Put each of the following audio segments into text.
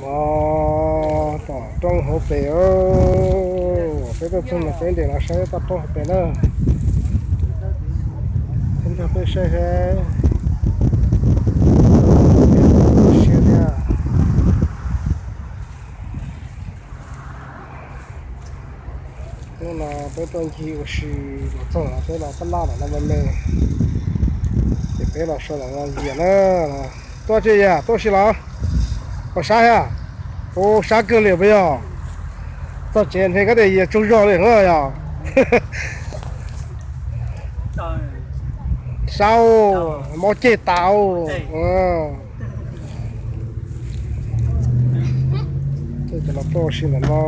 Mog, tom roob hauv pes, peb tuaj txog no peb nres los saib toj roob hauv pes na. Peb nrog peb saib saib. Siab thiab. Hnub no peb tuaj ncig ua si los txog peb los tab laj los no me me, ces peb los so los no yias na. Tuaj tsis yam tuaj si los? Pom sab thiab? Ua sab kawg li puas yog? Txog tsev ntshe koj tias yias tsaug zog li yog. Sab, mob ceg tas. Cov no tuaj ua si ntawm no.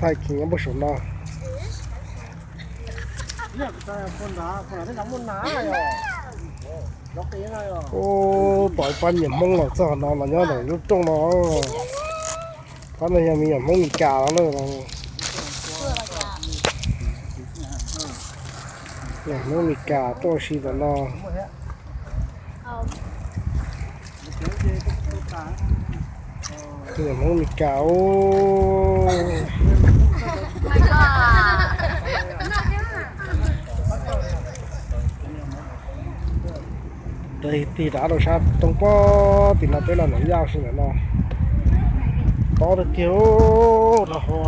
Thaij kiv nyob puag saum no. Ub, pom ib pab niam Hmoob los txog no los nyob ntawm lub rooj no. Pab no yog me nyuam Hmoob Mes Kas no na. Niam Hmoob Mes Kas tuaj ua si ntawm no. Niam Hmoob Mes Kas ub. Tig rov rau sab roob pob tim no peb los ntawm yaj si ntawm no. Tob tiag tiag rau hauv.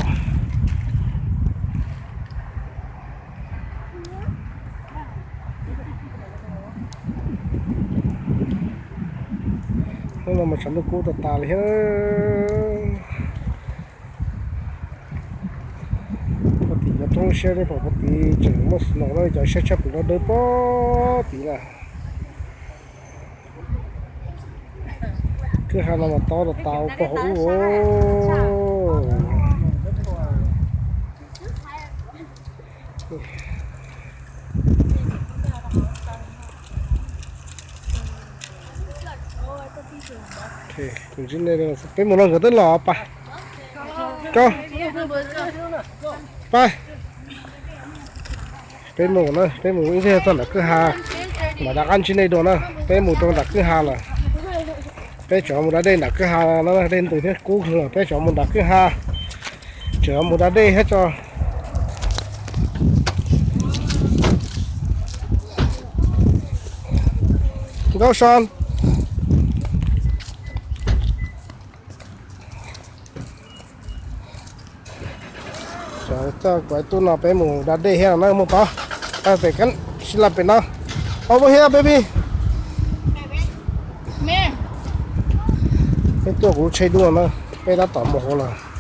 Hnub no mas tshav ntuj kub tas tas li thiab. Puag tim cov roob siab nej pom puag tid tseem muaj snow na, cov siab tshaj plaws dawb dawb pob tid na. Kwj ha no mas tob tas tas ua pog hauv ub. Peb mus no nkawd twb los pas. Koj, pab, peb mus na, peb mus ib pliag txog nram kwj ha, mam rov qab ntsib nej dua na. Peb mus rau nram kwj ha lawm. Peb tseem mus da dej nram kwj ha no, dej ntws thiab kub kawg, peb tseem mus nram kwj ha, tseem mus da dej thiab tso. Nkauj Son, coj kuv ib tug no peb mus da dej thiab no na, mus tod. Pem, sib laj pem no. Over here, baby. Peb tuaj kuv lub tsheb dua na, peb tab tom mus hauv lawm.